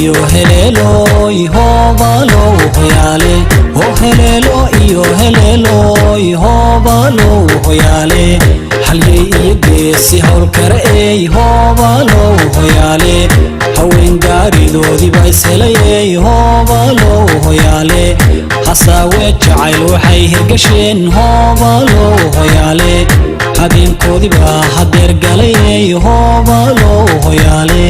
Iyo heleelooy hoobalow hoyaale, oo heleelo iyo heleelooy hoobalow hoyaale. Halyey iyo geesi howlkare ey hoobalow hoyaale, haween gaaridoodiiba ishelayey hoobalow hoyaale. Hasaawe jacayl waxay hirgasheen hoobalow hoyaale, habeenkoodiiba hadeer galayey hoobalow hoyaale.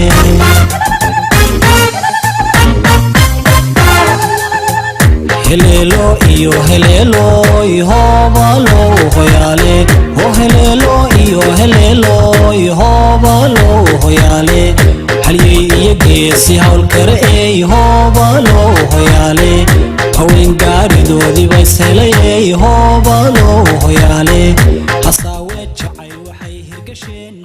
Heleelo iyo heleelooy hoobalow hoyaale, oo heleelo iyo heleelooy hoobalow hoyaale. Halyey iyo geesi howlkare ey hoobalow hoyaale, haween gaaridoodiiba ishelayey hoobalow hoyaale. Hasaawe jacayl waxay hirgasheen.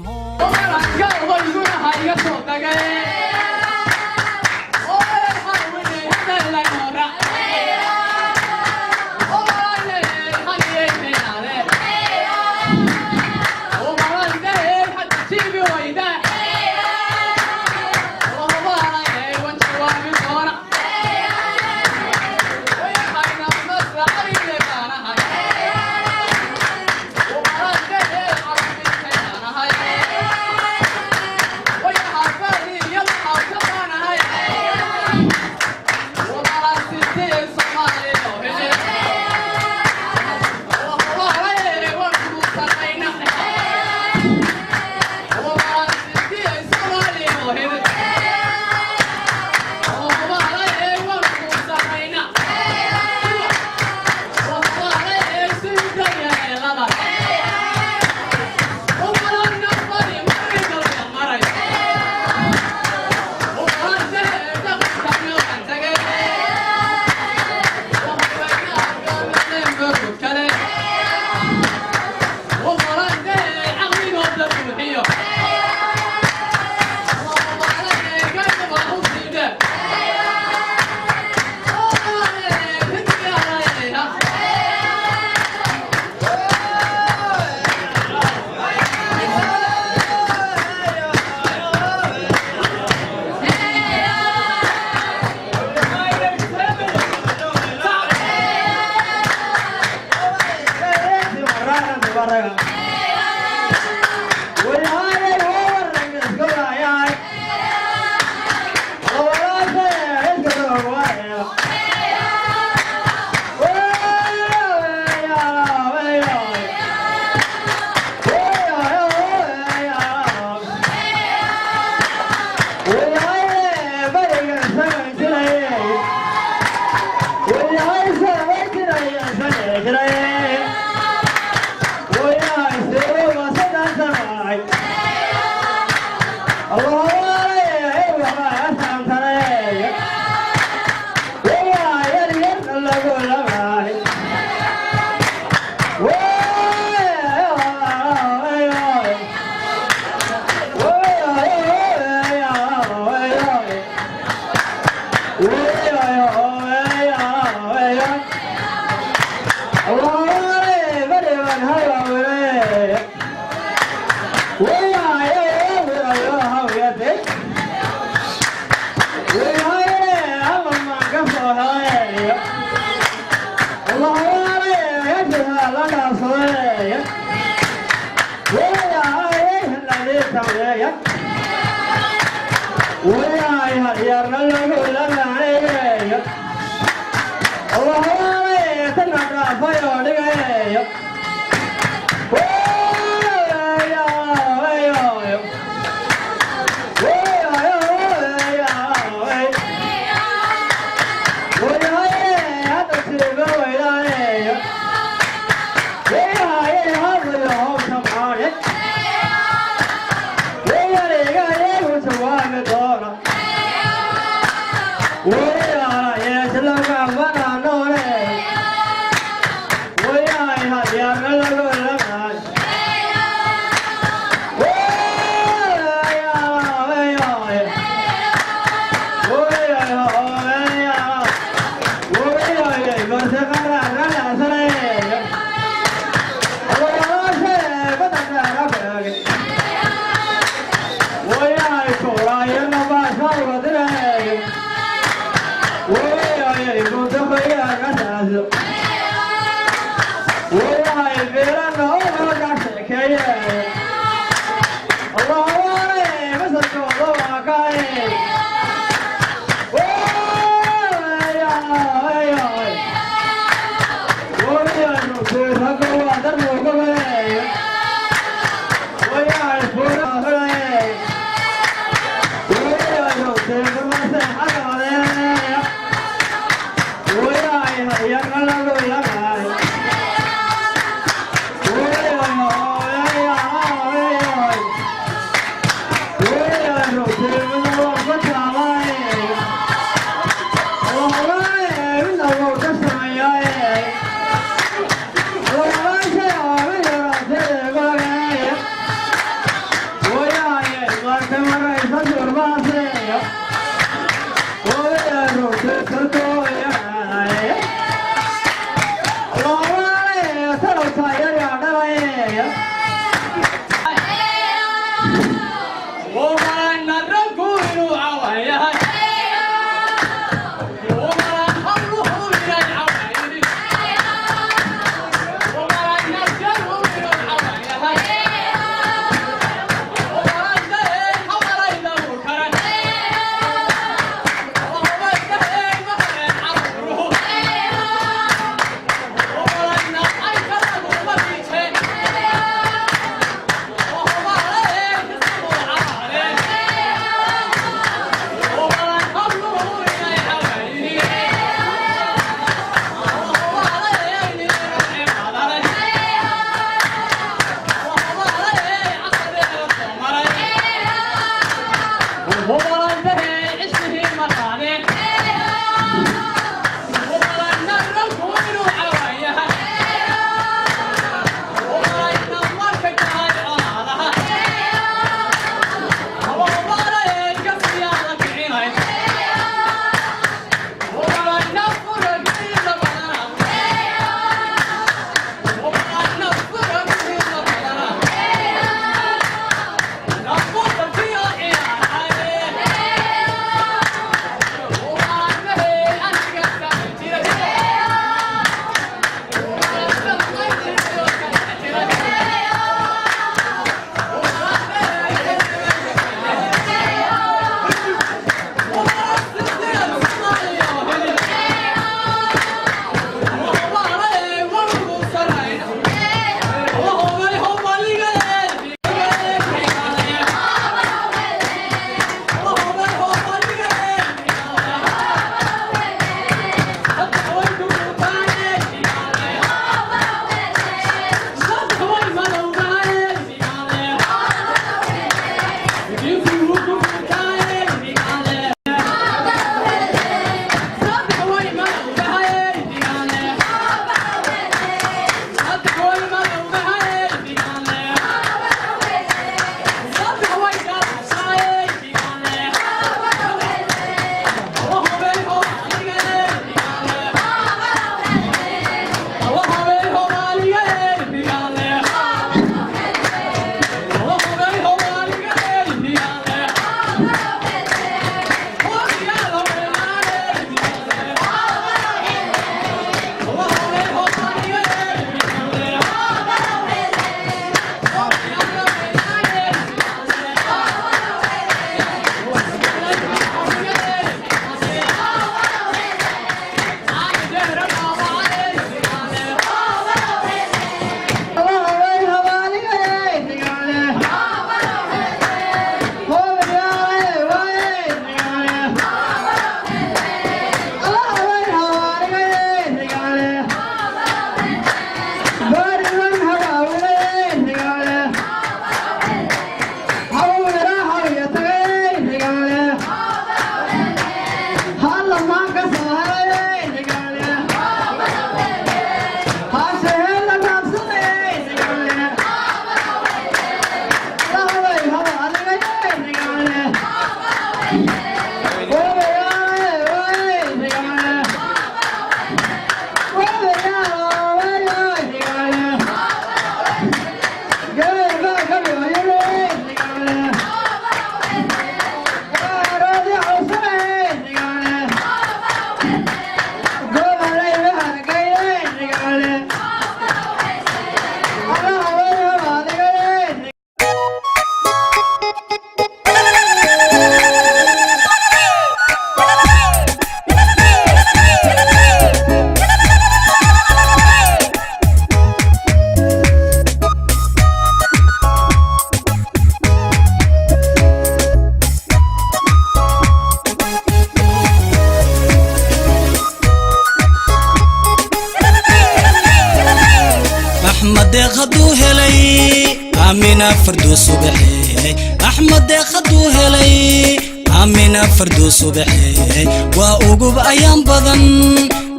Amina Farduu subaxe, Axmed deeqaduu helay. Amina Farduu subaxe, waa ugub ayaan badan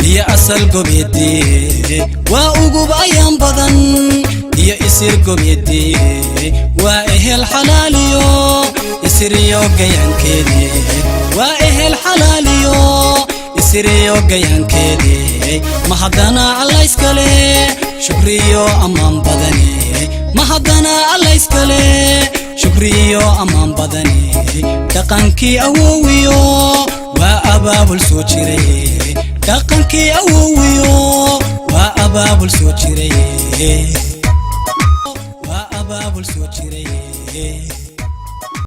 iyo asal gobeedii, waa ugub ayaan badan iyo isir gobeedii, waa ehel xalaaliyo isiriyo gayaankeedii, waa ehel xalaaliyo isiriyo gayaankeedii. Ma haddana Allayskale shukriyo ammaan badane, ma haddana Allayskale shukriyo ammaan badane. Dhaqankii awowiyo waa abaabul soo jiray, dhaqankii awowiyo waa abaabul soo jiray, waa abaabul soo jiray.